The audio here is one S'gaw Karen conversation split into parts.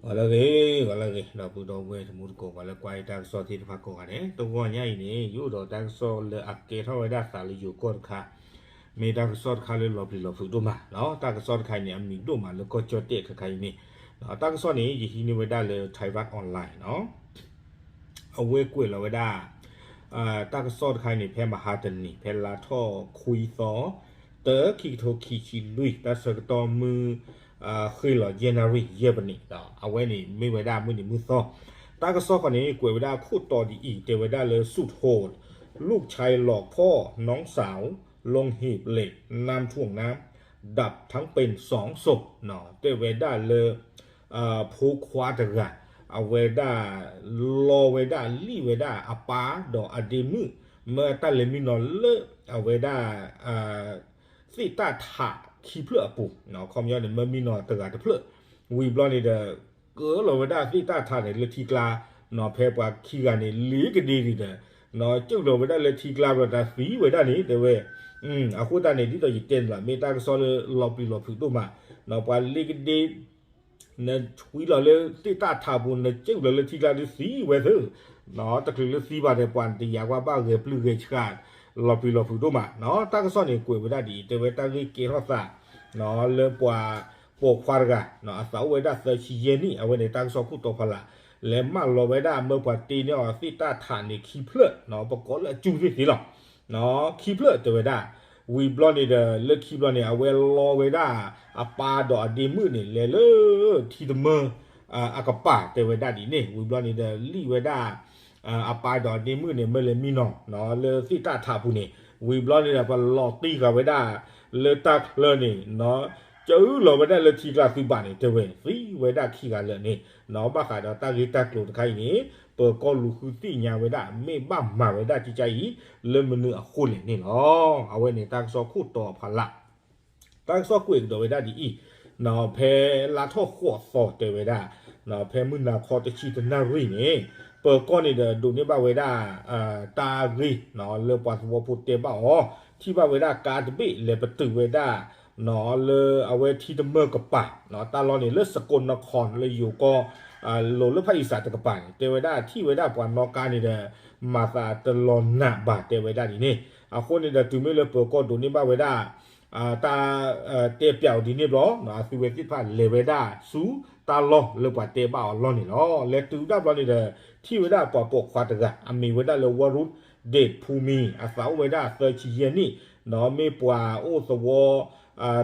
ဂီၤလၢအဂ့ၤ, ဂီၤလၢအဂ့ၤ ဒီပုၢ်ဒီဝဲၢ်တံၤသကိး ပှၤလၢကွၢ်တၢ်ကစီၣ်သ့ၣ်တဖၣ်ကိးဂၤဒဲး, တဂီၤညါအံၤန့ၣ် ယအိၣ်ဒီးတၢ်ကစီၣ်လၢအကဲထီၣ်ဝဲဒၣ်သးလၢယိၤကီၢ်တခါ, မ့ၢ်တၢ်ကစီၣ်တခါလၢလီၤပျံၤလီၤဖုးဒိၣ်မး, တၢ်ကစီၣ်တခါအံၤန့ၣ် အမံၤဒိၣ်မးလၢကီၢ်ကၠီၣ်တဲၣ်ခဲခါအံၤန့ၣ်, တၢ်ကစီၣ်န့ၣ် ယဟံးန့ၢ်ဝဲဒၣ်လၢ Thairath Online နီၤ အဝဲကွဲးလီၤဝဲဒၣ် တၢ်ကစီၣ်တခါအံၤန့ၣ် ဖဲမဟါတနံၤ ဖဲလါထီၣ်ခွံသီ တၢ ခံကထိခံဆံလွံၢ် တၢ်ဆၢကတီၢ်မုၢ် ဃ့လီၤယဲၢ်နၣ်ရံၣ်ယဲၢ်ပနံး, အဝဲန့ၣ်မ့ၢ်ဝဲဒၣ်မုၢ်နံၤမုၢ်သီ, တၢ်ကစီၣ်ဃီန့ၣ် ကွဲးဝဲဒၣ်ခိၣ်တီဒ်အံၤ တဲဝဲဒၣ်လၢ สุดโหด ลูกชายหลอกพ่อ น้องสาว ลงหีบเหล็กน้ำท่วมน้ำ ดับทั้งเป็นสองศพ တဲဝဲဒၣ်လၢ ဖိခွါတဂၤ အဝဲဒၣ် လီဝဲဒၣ်လံၣ်ဝဲဒၣ်အပၢ်ဒီးအဒ့မုၣ် မၢတၢ်လဲၤမံနီၤလၢ အဝဲဒၣ် သ့ၣ်တၢ်ထးခံဖျၢၣ်အပူၤ, ခီပညီန့ၣ် မၢမံနီၤတဂၤတဖျၢၣ်, ဝံၤဘျီန့ၣ်ဒီး ကၢလီၤဝဲဒၣ်သ့ၣ်တၢ်ထးန့ၣ်လၢထံကျါ, ဖဲပှၤခံဂၤန့ၣ် လ့ကဒ့ဒံးဒီး ကၢလီၤဝဲဒၣ်လၢထံကျါဘျီတၢ်သံဝဲဒၣ်န့ၣ် တဲဝဲ အဃိသတးန့ၣ် ဒ်သိးယတဲန့ၣ်လီၤ မ့ၢ်တၢ်ကစီၣ်လၢလီၤပျံၤလီၤဖုးဒိၣ်မး, ပှၤလ့ကဒ့ နဆွံလီၤလၢသ့ၣ်တၢ်ထးပူၤ နကၢလီၤလၢထံကျါဒုးသံဝဲသ့, တချုးလၢသံဘၣ်ဒီး ပှၤတယာ်ကွၢ်ဘၣ်ဂဲၤပျုၢ်ဂဲၤဆှး လီၤပျံၤလီၤဖုးဒိၣ်မး, တၢ်ကစီၣ်န့ၣ် ကွဲးဝဲဒၣ်ဒ်အံၤ တဲဝဲတၢ်ဂ့ၢ်ကဲထီၣ်သး လၢပှၤပိာ်ခွါတဂၤ အသးအိၣ်ဝဲဒၣ်သၢဆံယဲၢ်နံၣ် အဝဲန့ၣ် တၢ်ကစီၣ်ခိၣ်တီဖီလာ် လဲၤမၢလီၤဝဲဒၣ် မၢပှၤတ့န့ၢ်အီၤသ့ၣ်တၢ်ထးန့ၣ်ခံဖျၢၣ် ပကိးလၢအကၠူသ့ၣ်သ့လီၤ ခံဖျၢၣ်တဲဝဲဒၣ်, ဝံၤဘျီန့ၣ်ဒီး လၢခံဘျီန့ၣ် အဝဲလီဝဲဒၣ် အပၢ်ဒီးအဒ့မုၣ်န့ၣ် လဲၤလၢ ထံတမၢ အကပၤတဲဝဲဒၣ်ဒ်န့ၣ် ဝံၤဘျီန့ၣ်ဒီး လံၣ်ဝဲဒၣ် အပၢ်ဒီးအဒ့မုၣ်န့ၣ် မၢလဲၤမံနီၤ လၢသ့ၣ်တၢ်ထးပူၤန့ၣ် ဝံၤဘျီန့ၣ်ဒီး ပလီၤတံၢ်ဃာ်ဝဲဒၣ် လၢတၢ်ချၢန့ၣ် ကၢလီၤဝဲဒၣ်လၢထံကျါသုဘၣ်န့ၣ် တဲဝဲ သံဝဲဒၣ်ခံဂၤလၢာ်န့ၣ် ဘၣ်ဃးဒီးတၢ်ဂ့ၢ်တၢ်ကျိၤတခါအံၤန့ၣ် ပၢၤကီၢ်လူၤဃုသ့ၣ်ညါဝဲဒၣ် မ့ၢ်ဘၣ်မၤဝဲဒၣ်ကကါအံၤ လၢမနုၤအဃိလဲၣ်န့ၣ်လီၤ. အဝဲန့ၣ်တၢ်ကစီၣ်ခိၣ်တီဖီလာ် တၢ်ကစီၣ်ကွဲးကဒီးဝဲဒၣ်ဒ်အံၤ, ဖဲလါထီၣ်ဃိးသီတဲဝဲဒၣ်, ဖဲမုၢ်နၤခီတဆံတနၣ်ရံၣ်န့ၣ် ပၢၤကီၢ်န့ၣ်ဒီးဒိးန့ၢ်ဘၣ်ဝဲဒၣ် တၢ်ဂ့ၢ် လၢပှၤသဝီဖိတဲဘၣ်အီၤ, ထံၣ်ဘၣ်ဝဲဒၣ်ကါတဘ့ၣ်လဲၤပတုာ်ဝဲဒၣ် လၢအဝဲထံတမၢကပၤ, တၢ်လီၢ်န့ၣ်လၢ စကိးနခီ လၢယိၤကီၢ် လိၤလၢဖၣ်အံစးတကပၤန့ၣ် တဲဝဲဒၣ်ထံၣ်ဝဲဒၣ်ပှၤနီၣ်ကါန့ၣ်ဒီး မၤသးတလီၤနးဘၣ်တဲဝဲဒၣ်ဒ်န့ၣ်, အဃိန့ၣ်ဒီးတုၤမ့ၢ်လၢပၢၤကီၢ်ဒိးန့ၢ်ဘၣ်ဝဲဒၣ် တၢ်တဲပျးအီၤဒ်န့ၣ်ဘျီ အသုဝဲသ့ၣ်တဖၣ်လဲၤဝဲဒၣ်ဆူတၢ်လီၢ်လၢပှၤတဲဘၣ်အီၤလီၢ်န့ၣ်လီၤ. လဲၤတုၤဒၣ်ဘျီန့ၣ်ဒီး ထံၣ်ဝဲဒၣ်ပှၤပိာ်ခွါတဂၤ အမံၤဝဲဒၣ်လၢ ဝရူး ဒ့ၣ်ဖူမံၤ အသးအိၣ်ဝဲဒၣ်သၢဆံယဲၢ်နံၣ် မ့ၢ်ပှၤအိၣ်သဝီ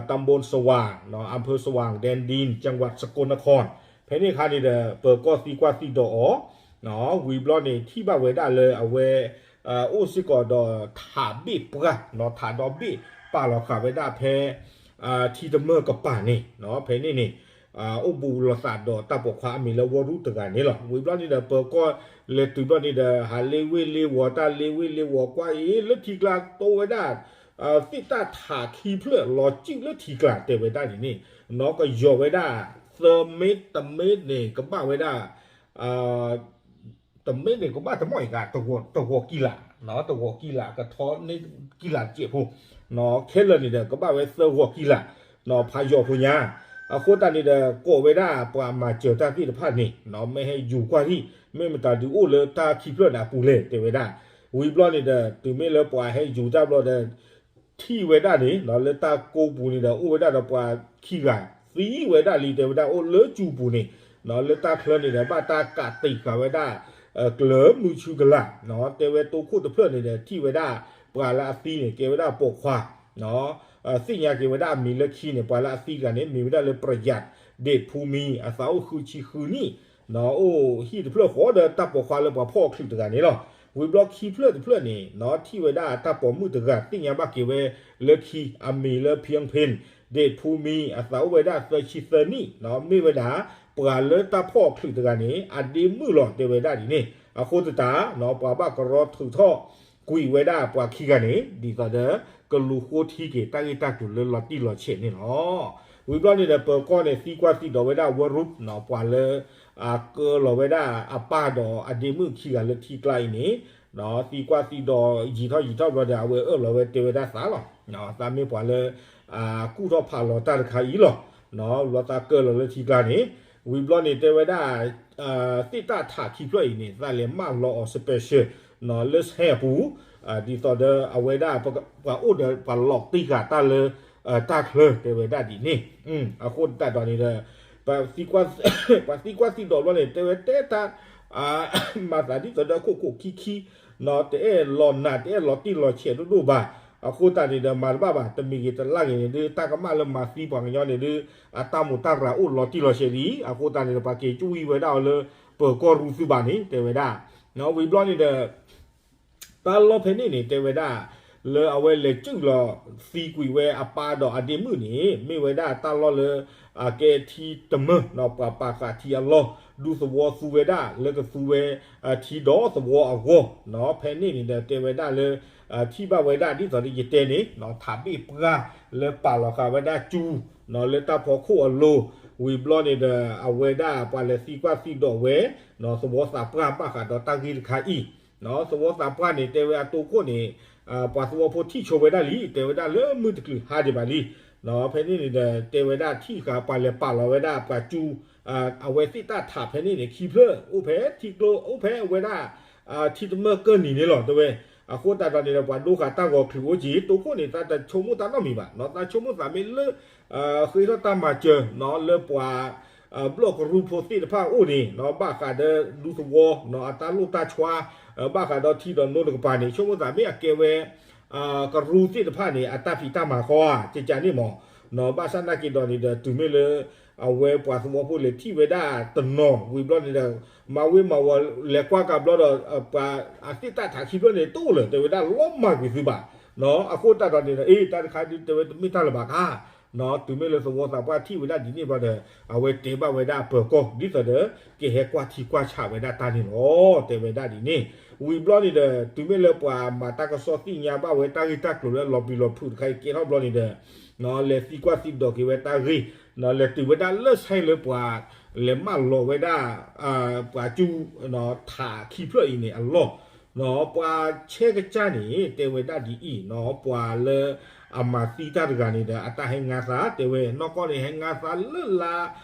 တၢ်ဘိၣ်စဝၣ် အၣ်ဖၢၣ်စဝၣ်ဒဲဒံ จังหวัดสกลนคร ဖဲန့ၣ်အခါန့ၣ်ဒီး ပၢၤကီၢ်သံကွၢ်သံဒိးအီၤ ဝံၤဘျီန့ၣ် ထံၣ်ဘၣ်ဝဲဒၣ်လၢအဝဲ အိၣ်စ့ၢ်ကီးဒီးထးဘ့ၣ်ပှၢ် ထးဒီဘ့ၣ်ပာ်လီၤဃာ်ဝဲဒၣ်ဖဲ ထံတမၢကပၤန့ၣ် ဖဲန့ၣ်န့ၣ် အိၣ်ဘူးလိာ်သးဒီးတၢ်ပိာ်ခွါအမံၤလၢဝီရူတဂၤန့ၣ်လီၤ. ဝံၤဘျီန့ၣ်ဒီး ပၢၤကီၢ်လဲၤတုၤဘျီန့ၣ်ဒီး ဟးလ့ဝ့ၢ်လ့ဝီၤကွၢ်အံၤ လၢထံကျါတိဝဲဒၣ် သ့ၣ်တၢ်ထးခံဖျၢၣ်လီၤစုၣ်လၢထံကျါတဲဝဲဒၣ်န့ၣ်န့ၣ် နီၢ်ကယီၤဝဲဒၣ် သၢမ့ၢ် တမ့ၢ်န့ၣ် ကဘၣ်ဝဲဒၣ် တမ့ၢ်န့ၣ် ကဘၣ်တမီၢ်အံၤက တဂီၤကံလး တဂီၤကံလး ကထီန့ၢ်ကံလးတစဲးဖိ ခဲလၢာ်န့ၣ်ဒီး ကဘၣ်ဝဲသၢဂီၤကံလး ဖးယီၤဖိညါ အဃိသတးန့ၣ်ဒီး ကိးဝဲဒၣ်ပှၤမၤစၢၤတၢ်သ့ၣ်တဖၣ်န့ၣ် မ့ၢ်ဟဲယူၤကွၢ်ထံၣ် မ့ၢ်မတၤဒုးအိၣ်လၢတၢ်ခံဖျၢၣ်န့ၣ်အပူၤလဲၣ် တဲဝဲဒၣ် ဝံၤဘျီန့ၣ်ဒီး တုၤမ့ၢ်လၢပှၤဟဲယူၤတၢ်ဘျီဒီး ထံၣ်ဝဲဒၣ်န့ၣ် လၢတၢ်ကိးပူၤန့ၣ်ဒီး အိၣ်ဝဲဒၣ်ဒီးပှၤခံဂၤ သံဝဲဒၣ်လံ တဲဝဲဒၣ်အိၣ်လၢကၠူပူၤန့ၣ် လၢတၢ်ချၢန့ၣ်ဒီး ဘၣ်တၢ်ကးတံာ်ဃာ်ဝဲဒၣ် ကျၢၤမုၢ်ဆူကလာ် တဲဝဲတိခိၣ်တဖျၢၣ်န့ၣ်ဒီး ထံၣ်ဝဲဒၣ်ပှၤလၢအသံန့ၣ် ကဲဝဲဒၣ်ပိာ်ခွါ သ့ၣ်ညါက့ၤဝဲဒၣ်အမံၤလၢခံန့ၣ် ပှၤလၢအသံတဂၤန့ၣ် မ့ၢ်ဝဲဒၣ်လၢ ပြယၢတ်ၣ် ဒ့ၣ်ဖူမံၤ အသးအိၣ်ဃုဆံဃုနံၣ် အိၣ်ဟံၣ်တဖျၢၣ်ဃီဒီးတၢ်ပိာ်ခွါလၢပှၤဖီၣ်အီၤချုးတဂၤန့ၣ်လီၤ. ဝံၤဘျီခံဖျၢၣ်တဖျၢၣ်န့ၣ် ထံၣ်ဝဲဒၣ်တၢ်ပိာ်မုၣ်တဂၤ သ့ၣ်ညါဘၣ်က့ၤဝဲလၢခံ အမံၤလၢ ဖံဖ့ၣ် ဒ့ၣ်ဖူမံၤ အသးအိၣ်ဝဲဒၣ်သၢဆံသၢနံၣ် မ့ၢ်ဝဲဒၣ် ပှၤလၢတၢ်ဖီၣ်အီၤချုးတဂၤန့ၣ် အဒ့မုၣ်လီၤ တဲဝဲဒၣ်ဒ်န့ၣ် အဃိသတး ပှၤဘၣ်ကရီထုးထီၣ်ကွံာ်ဝဲဒၣ်ပှၤခံဂၤန့ၣ် ဒ်သိးဒီး ကလူၤဃိထံက့ၤတၢ်ဂ့ၢ်တၢ်ကျိၤလၢလီၤတံၢ်လီၤဆဲးန့ၣ်လီၤ. ဝံၤဘျီန့ၣ်ဒီး ပၢၤကီၢ်န့ၣ် သံကွၢ်သံဒိးဝဲဒၣ်ဝဲရူး ပှၤလၢ အကၢလီၤဝဲဒၣ်အပၢ်ဒီးအဒ့မုၣ်ခံဂၤလၢထံကျါအံၤန့ၣ် သံကွၢ်သံဒိးယံာ်ထီၣ်ယံာ်ထီၣ်ဘျီဒီး အဝဲအၢၣ်လီၤဝဲတဲဝဲဒၣ်သးလီၤ. သးမ့ၢ်ပှၤလၢ ကူၣ်ထီၣ်ဖးလီၤတၢ်တခါအံၤလီၤ. ဘျီသးကၢလီၤလၢထံကျါန့ၣ် ဝံၤဘျီန့ၣ်တဲဝဲဒၣ် သ့ၣ်တၢ်ထးခံဖျၢၣ်အံၤန့ၣ် သးလဲၤမၢလီၤအီၤ special လၢဆဲအပူၤ ဒ်သိးဒီးအဝဲဒၣ် ပှၤအိၣ်ဒီးပှၤလီၤတံၢ်ဃာ်တၢ်လၢတၢ်ချၢ တဲဝဲဒၣ်ဒ်န့ၣ်. အဃိသတးဒီးန့ၣ်ဒီး ပှၤသံကွၢ်သံဒီးဘျီန့ၣ် တဲဝဲတဲတၢ် မၤသးဒ်သိးဒီးခိၣ်ခိၣ်ခံခံ တအဲၣ်လီၤနး တအဲၣ်လီၤတံၢ်လီၤဆဲးဒိၣ်ဒိၣ်ဘၣ်. အဃိသတးန့ၣ်ဒီး မၤတဘၣ်ဘၣ် တမံၤဂ့ၤတလၢ်ဂ့ၤန့ၣ်ဒုး တၢ်ကမၣ်လၢမၤသံပှၤကညီန့ၣ်ဒုး အတၢ်မိၢ်တၢ်ရၤအိၣ်လီၤတံၢ်လီၤဆဲးလံ. အဃိသတးန့ၣ်ဒီး ပှၤက့ၤကွံဝဲဒၣ်အီၤလၢ ပၢၤကီၢ်ရူသုးဘၣ်န့ၣ် တဲဝဲဒၣ်. ဝံၤဘျီန့ၣ်ဒီး တၢ်လီၢ်ဖဲန့ၣ်န့ၣ် တဲဝဲဒၣ် လၢအဝဲလဲၤစုၣ်လီၤသံကွံာ်ဝဲအပၢ်ဒီးအဒ့မုၣ်န့ၣ် မ့ၢ်ဝဲဒၣ်တၢ်လီၢ်လၢ အကဲထံတမၢ ပှၤပာ်ဃာ်ထံအလီၢ် ဒူသဝီသူဝဲဒၣ် လၢကသူဝဲထံဒီးသဝီအဂီၢ်. ဖဲန့ၣ်န့ၣ်ဒီး တဲဝဲဒၣ်လၢ ထံၣ်ဘၣ်ဝဲဒၣ်ဒ်သိးဒီးယတဲန့ၣ် ထးဘ့ၣ်ပှၢ်လၢပာ်လီၤဃာ်ဝဲဒၣ်ကၠူ လၢတၢ်ဖီခိၣ်အလိၤ ဝံၤဘျီန့ၣ်ဒီး အဝဲဒၣ်ပှၤလဲၤသံကွၢ်သံဒိးဝဲ သဝီသးပှၢ်ဘၣ်ဃးဒီးတၢ်ဂ့ၢ်တခါအံၤ သဝီသးပှၢ်န့ၣ် တဲဝဲအတိခိၣ်န့ၣ် ပှၤသဝီဖိထံၣ်ဆိဝဲဒၣ်လံ တဲဝဲဒၣ်လၢမုၢ်တကလုာ်ဟါဒံးဘၣ်လံ. ဖဲန့ၣ်န့ၣ်ဒီး တဲဝဲဒၣ်ထံၣ်ဃာ်ပှၤလဲၤပာ်လီၤဝဲဒၣ်ပှၤကၠူ အဝဲသ့ၣ်တၢ်ထးဖဲန့ၣ်န့ၣ် ခံဖျၢၣ် အိၣ်ဖဲထံကျိ အိၣ်ဖဲအဝဲဒၣ် ထံတမၢကၢၢ်နံၤန့ၣ်လီၤ တဲဝဲ. အဃိသတးဒီးန့ၣ်ဒီး ပှၤဒိဃာ်တၢ်ဂီၤချုးအိၣ်က့ၤ တိခိၣ်န့ၣ် သးတဆိကမိၣ်တၢ်နီတမံၤဘၣ် သးဆိကမိၣ်သးမ့ၢ်လၢ ဃ့ထီၣ်တၢ်မၤစၢၤ လၢပှၤ ဘျီၣ်ကရူဖိသ့ၣ်တဖၣ်အအိၣ်န့ၣ် ဘၣ်ဃးဒီးဒူသဝီ အတၢ်လိၣ်တၢ်ဆှါ ဘၣ်ဃးဒီးထံဒီးနိတကပၤန့ၣ် ဆိကမိၣ်သးမ့ၢ်အကဲဝဲ ကရူသ့ၣ်တဖၣ်န့ၣ် အတၢ်ဖံးတၢ်မၤဃီဧါ ကကန့ၣ်မး ဘၣ်ဆၣ်နာ်က့ၤဒီးန့ၣ်ဒီး တုၤမ့ၢ်လၢ အဝဲပှၤသဝီဖိလဲၤထံၣ်ဝဲဒၣ်တနီၤ ဝံၤဘျီန့ၣ်ဒီး မၤဝ့ၤမၤဝီၤလဲၤကွၢ်ကးဘျီဒီး ပှၤအသ့ၣ်တၢ်ထးခံဖျၢၣ်န့ၣ် တအိၣ်လၢၤ တဲဝဲဒၣ်လီၤမၢ်ကွံာ်သုဘၣ် အဃိသတးဒီးန့ၣ်ဒီး အ့ တၢ်တခါဒုးတဲဝဲတမ့ၢ်တၢ်လၢၤဘၣ်ခါ တုၤမ့ၢ်လၢသဝီသးပှၢ်ထံၣ်ဝဲဒၣ်ဒ်န့ၣ်ဘျီဒီး အဝဲတဲဘၣ်ဝဲဒၣ်ပၢၤကီၢ် ဒ်သိးဒီး ကဟဲကွၢ်ထံကွၢ်ဆးဝဲဒၣ်တၢ်န့ၣ်လီၤ တဲဝဲဒၣ်ဒ်န့ၣ်. ဝံၤဘျီန့ၣ်ဒီး တုၤမ့ၢ်လၢပှၤမၤတၢ်ကစီၣ်သ့ၣ်ညါဘၣ်ဝဲတၢ်ဂ့ၢ်တၢ်ကျိၤလၢလီၤပျံၤလီၤဖုးတခါအံၤ ကဲထီၣ်ဘျီန့ၣ်ဒီး လဲၤသံကွၢ်သံဒိးက့ၤဝဲတၢ်ဂ့ၢ် လဲၤတုၤဝဲဒၣ်လၢဆဲလၢပှၤ လဲၤမၢလီၤဝဲဒၣ် ပှၤကၠူ ထးခံဖျၢၣ်အံၤန့ၣ်အလီၢ် ပှၤဆဲကစၢ်န့ၣ် တဲဝဲဒၣ်ဒ်အံၤ ပှၤလၢအမၤသံတၢ်တဂၤန့ၣ်ဒီး အတၢ်ဟဲငါသး တဲဝဲ နီၢ်ကီၢ်န့ၣ် ဟဲငါသးလၢလါ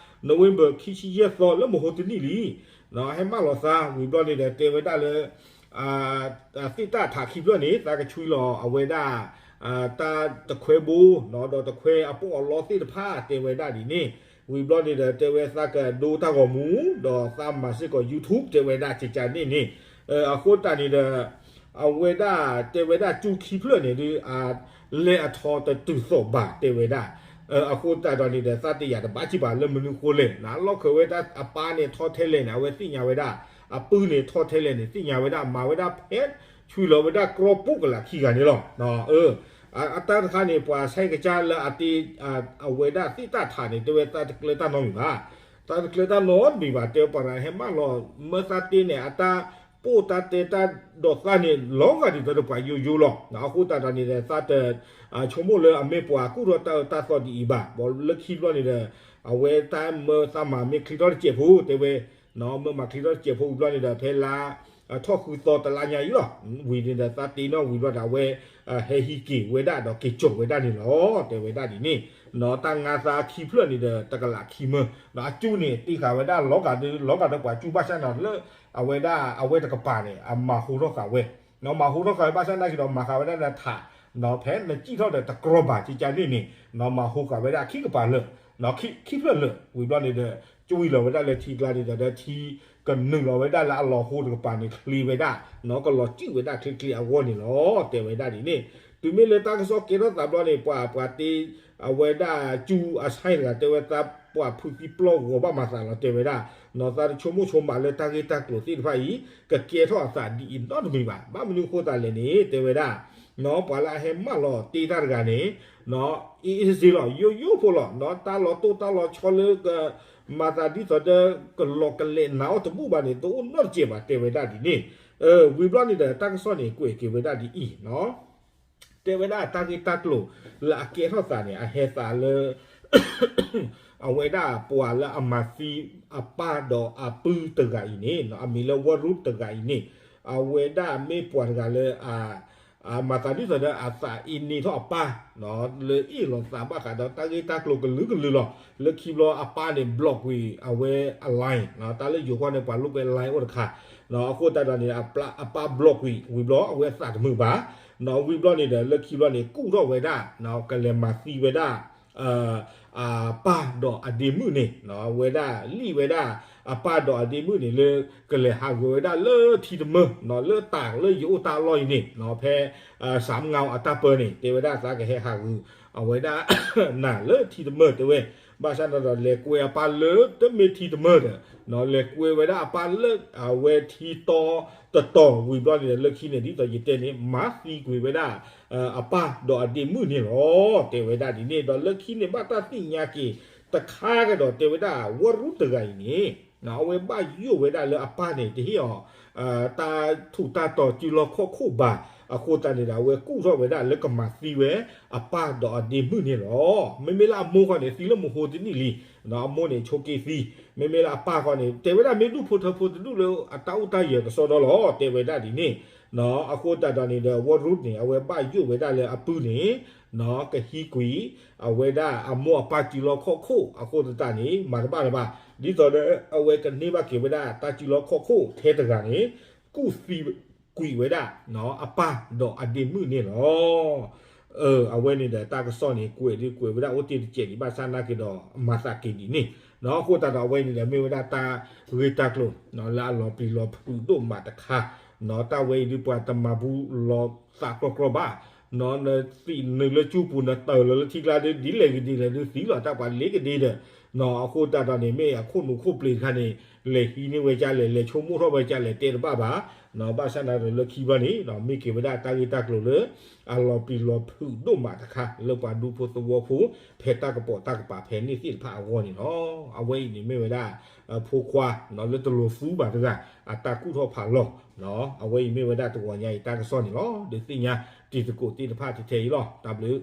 November ခံဆံယဲၢ်သီ လၢမဟိတနံၣ်လံ ဟဲမၢလီၤသး ဝံၤဘျီန့ၣ်ဒီး တဲဝဲဒၣ်လၢ သ့ၣ်တၢ်ထးခံဖျၢၣ်န့ၣ် သးကဆွံလီၤအဝဲဒၣ် တၢ်တခွဲဘိ ဒီးတခွဲအပီၣ်အလီသ့ၣ်တဖၣ် တဲဝဲဒၣ်ဒ်န့ၣ်. ဝံၤဘျီန့ၣ်ဒီး တဲဝဲသးကဒိတၢ်ဂီၤမူ ဒီးသးမၤစ့ၢ်ကီး YouTube တဲဝဲဒၣ်ကကန့ၣ်န့ၣ်. အဃိသတးန့ၣ်ဒီး အဝဲဒၣ်တဲဝဲဒၣ်ကၠူခံဖျၢၣ်န့ၣ်ဒုး အလဲၤအထီတတုၤသိးဘၣ် တဲဝဲဒၣ်. အဃိသတးဒီးန့ၣ်ဒီး သးတယာ်တဘၣ်ကံၢ်ဘၣ်လၢမနုၤဃိလဲၣ် လီၢ်ခၢးဝဲဒၣ်အပၢ်န့ၣ်ထီၣ်ထဲလဲၣ်န့ၣ် အဝဲသ့ၣ်ညါဝဲဒၣ်, အပုၢ်န့ၣ်ထီၣ်ထဲလဲၣ်န့ၣ် သ့ၣ်ညါဝဲဒၣ် မၤဝဲဒၣ်ဖဲ ဆွံလီၤဝဲဒၣ်ကြီပူၤကလာ်ခံဂၤန့ၣ်လီၤ. အတၢ်တခါန့ၣ် ပှၤဆဲကစၢ်လၢအတ့ အဝဲဒၣ်သ့ၣ်တၢ်ထးန့ၣ် တဲဝဲသးတကျၢၤတၢ်နီတမံၤဘၣ်. သးတကျၢၤတၢ်နီတမံၤဘၣ် တဲပှၤဟဲမၢလီၤ မၢသးတ့န့ၣ် အတၢ်ပိၢ်တၢ်တဲတၢ်ဒိးသးန့ၣ် လီၤဂာ်ဒ်သိးဒီးပှၤယိယိလီၤ. အဃိသတးဒီးန့ၣ်ဒီး သးတဆိကမိၣ်လၢအမ့ၢ်ပှၤကူၣ်ထီၣ်တၢ်အၢတၢ်သီဒ်အံၤဘၣ်. ဘၣ်လၢခံဘျီန့ၣ်ဒီး အဝဲတၢ်မၢသးမၤမ့ၢ်ချံထီၣ်တစဲးဖိ တဲဝဲ မ့ၢ်မၤချံထီၣ်တစဲးဖိဝံၤဘျီန့ၣ်ဒီး ဖဲလါထီၣ်ဃုသီတလါညါအံၤလီၤ. ဝံၤန့ၣ်ဒီး သးတ့နီၣ်ဝံၤဘျီဒီး အဝဲဟဲဟံးက့ၤဝဲဒၣ်ဒီး က့ၤကၠီၤဝဲဒၣ်န့ၣ်လီၤ. တဲဝဲဒၣ်ဒ်န့ၣ် တၢ်ငါသးခံဖျၢၣ်န့ၣ်ဒီး တကလးခံမၢ အကၠူန့ၣ် တ့ဃာ်ဝဲဒၣ်လီၤဂာ်ဒီး လီၤဂာ်ဒီးပှၤကၠူဘၣ်ဆၣ်န့ၣ်လၢ အဝဲဒၣ်အဝဲတကပၤန့ၣ် အမၤဟူထီၣ်ဃာ်ဝဲ မၤဟူထီၣ်ဃာ်ဝဲဘၣ်ဆၣ်နာ်က့ၤဒီး မၤဃာ်ဝဲဒၣ်နထး ဖဲနစံၣ်ထီၣ်ဒီးတကြီဘၣ် ကကန့ၣ်န့ၣ် မၤဟူဃာ်ဝဲဒၣ်ခံကပၤလၢာ် ခံဖျၢၣ်လၢာ် ဝံၤဘျီန့ၣ်ဒီး ကၠူဝံၤလီၤဝဲဒၣ်လၢထံကျါန့ၣ်ဒီး ထံကနုာ်လီၤဝဲဒၣ်လၢအလီၤဟိတကပၤန့ၣ် ချ့ဝဲဒၣ် ကလီၤစံၣ်ဝဲဒၣ်ချ့ချ့အဂီၢ်န့ၣ်လီၤ. တဲဝဲဒၣ်ဒ်န့ၣ် တုၤမ့ၢ်လၢတၢ်ကစီၣ်ကဲထီၣ်သးဘျီန့ၣ် ပှၤပှၤတ့ အဝဲဒၣ်ကၠူအဆဲတဂၤ တဲဝဲသးပှၤဖုးသံပျီၢ်ဂီၤဘၣ်မၤသးလီၤ တဲဝဲဒၣ် သးတဆိကမိၣ်ဆိကမးလၢတၢ်ဂ့ၢ်တၢ်ကျိၤသ့ၣ်တဖၣ်အံၤ ကကဲထီၣ်အသးဒ်အံၤနီတမံၤဘၣ်. ဘၣ်မနုၤအဃိသတးလဲၣ်န့ၣ် တဲဝဲဒၣ် ပှၤလၢအဟဲမၢလီၤတ့တၢ်တဂၤန့ၣ် အ့စ့လီၤ ယိယိဖိလီၤ တၢ်လီၤတိၢ်တၢ်လီၤဆီလၢက မၤသးဒ်သိးဒီး ကလီၤကလဲာ်နၤအီၤတဘူၣ်ဘၣ်န့ၣ် တအိၣ်နီတစဲးဘၣ် တဲဝဲဒၣ်ဒ်န့ၣ်. ဝံၤဘျီန့ၣ်ဒီး တၢ်ကစီၣ်န့ၣ် ကွဲးက့ၤဝဲဒၣ်ဒ်အံၤ တဲဝဲဒၣ်တၢ်ဂ့ၢ်တၢ်ကျိၤလၢအကဲထီၣ်သးန့ၣ် အဟဲသးလၢ အဝဲဒၣ်ပှၤလၢအမၤသံအပၢ်ဒီးအပုၢ်တဂၤအံၤန့ၣ် အမံၤလၢ ဝီရူး တဂၤအံၤန့ၣ် အဝဲဒၣ်မ့ၢ်ပှၤတဂၤလၢအ မၤသးဒ်သိးဒီးအသးအ့န့ၢ်ထီၣ်အပၢ် လၢအ့ၣ်လိာ်သးဘၣ်ဃးဒီးတၢ်ဂ့ၢ်တၢ်ကျိၤကလုာ်ကလုာ်လီၤ. လၢခံဘျီအပၢ်န့ၣ် block ကွံာ်အဝဲအ line တၢ်လၢယိၤကီၢ်န့ၣ် ပှၤလိာ်ကွဲ line အိၣ်တခါ, အဃိသတးဒီးန့ၣ် အပၢ် block ကွံာ်ဝံၤဘျီ အဝဲအသးတမုာ်ဘၣ်, ဝံၤဘျီန့ၣ်ဒီး လၢခံဘျီန့ၣ် ကူၣ်ထီၣ်ဝဲဒၣ် ကလဲၤမၤသံဝဲဒၣ် အပၢ်ဒီးအဒ့မုၣ်န့ၣ် ဝဲဒၣ်လံၣ်ဝဲဒၣ် အပၢ်ဒီးအဒ့မုၣ်န့ၣ်လၢ ကလဲၤဟးဂီၤဝဲဒၣ်လၢထံတမၢၢ် လၢတၢ်လၢယအိၣ်တၢ်လီၢ်အံၤန့ၣ် ဖဲ စးမငါအတၢ်ပၢန့ၣ် တဲဝဲဒၣ်သးကဟဲဟးဂီၤ အဝဲဒၣ် နၤလၢထံတမၢၢ်တဲဝဲ, ဘၣ်ဆၣ်န့ၣ်ဒီး လဲၤကွဲအပၢ်လၢတမ့ၢ်ထံတမၢၢ်ဒီး လဲၤကွဲဝဲဒၣ်အပၢ်လၢ အဝဲထံတီတတီၤဝံၤဘျီန့ၣ်ဒီး လၢခံန့ၣ် ဒ်သိးယတဲန့ၣ် မၤသံကွံာ်ဝဲဒၣ် အပၢ်ဒီးအဒ့မုၣ်န့ၣ်လီၤ. တဲဝဲဒၣ်ဒ်န့ၣ်ဒီး လၢခံန့ၣ် ဘၣ်တၢ်သ့ၣ်ညါက့ၤတခါကဒီး တဲဝဲဒၣ် ဝရူးတဂၤအံၤန့ၣ် အဝဲဘၣ်ယိၣ်ဝဲဒၣ်လၢအပၢ်န့ၣ် တဟ့ၣ်အီၤ တၢ်ထူးတၢ်တီၤစုလီၢ်ခီၣ်ခိၣ်ဘၣ်, အဃိသတးန့ၣ်ဒီး အဝဲကူၣ်ထီၣ်ဝဲဒၣ်လၢကမၤသံဝဲ အပၢ်ဒီးအဒ့မုၣ်န့ၣ်လီၤ. မ့မ့ၢ်လၢအမိၢ်ဃီန့ၣ် သံလၢမဟိတနံၣ်လံ, အမိၢ်န့ၣ်ဆိးက့သံ, မ့မ့ၢ်လၢအပၢ်ဃီန့ၣ် တဲဝဲဒၣ်မ့ၢ်ဒူၣ်ဖိထၢဖိတဒူၣ်လၢအတၢ်အိၣ်တၢ်ယၢၤကစီဒီလီၤ တဲဝဲဒၣ်ဒ်န့ၣ်, အဃိသတးဒီးန့ၣ်ဒီး ဝရူးန့ၣ် အဝဲဘၣ်ယိၣ်ဝဲဒၣ်လၢအပုၢ်န့ၣ် ကဟံးကွံာ် အဝဲဒၣ်အမိၢ်အပၢ်စုလီၢ်ခီၣ်ခိၣ် အဃိသတးန့ၣ် မၤတဘၣ်လၢၤဘၣ်, ဒ်သိးဒီးအဝဲကန့ၢ်ဘၣ်က့ၤဝဲဒၣ်တၢ်စုလီၢ်ခီၣ်ခိၣ်ထဲတဂၤန့ၣ် ကူၣ်သံကွံာ်ဝဲဒၣ် အပၢ်ဒီးအဒ့မုၣ်န့ၣ်လီၤ. အဝဲန့ၣ်ဒီးတၢ်ကစီၣ်န့ၣ် ကွဲးဒုးကွဲးဝဲဒၣ်အိၣ်တ့ၢ်တစဲးဒံး ဘၣ်ဆၣ်နာ်က့ၤဒီး မၤသးက့ၤဒ်န့ၣ်, အဃိသတးဒီးအဝဲန့ၣ်ဒီး မ့ၢ်ဝဲဒၣ်တၢ်ဂ့ၢ်တၢ်ကျိၤ လၢအလီၤပျံၤလီၤဖုးဒိၣ်မးတခါ, တၢ်ဝဲအံၤဒုးပှၤတမၤဘူးလီၤသးကြီကြီဘၣ်, နသံးနုာ်လၢကၠူပူၤ နတၢၢ်လီၤလၢထံကျါဒုး ဒ်လဲၣ်ဂ့ၤဒ်လဲၣ်ဒုးသံလီၤ တၢ်ပှၤလ့ၤကဒ့ဒီး, အဃိသတးဒီးန့ၣ် မ့ၢ်အခိၣ်နူာ်ခိၣ်ပျ့ၤတခါန့ၣ် လဲၤဟံးန့ၢ်ဝဲကလဲၣ် လဲၤဆိကမိၣ်ထီၣ်ဝဲကလဲၣ် တဲတဘၣ်ဘၣ်, ဘၣ်ဆၣ်နာ်က့ၤလၢခံဘျီန့ၣ် မ့ၢ်က့ၤဝဲဒၣ်တၢ်ဂ့ၢ်တၢ်ကျိၤလၢ အလီၤပျံၤလီၤဖုးဒိၣ်မးတခါ လၢပှၤဒူဖိသဝီဖိ ဖဲတၢ်ကပိာ်တၢ်ကပၤဖဲန့ၣ်သ့ၣ်တဖၣ်အဂီၢ်န့ၣ်လီၤ. အဝဲအံၤန့ၣ်မ့ၢ်ဝဲဒၣ် ဖိခွါလၢတလိၤသူဘၣ်တဂၤ အတၢ်ကူၣ်ထီၣ်ဖးလီၤ, အဝဲအံၤမ့ၢ်ဝဲဒၣ်တဂီၤညါအံၤတၢ်ကစီၣ်န့ၣ်လီၤ. ဒုးသ့ၣ်ညါတံၤသကိးသ့ၣ်တဖၣ်ထဲထဲအံၤလီၤ. တၢ်ဘျုး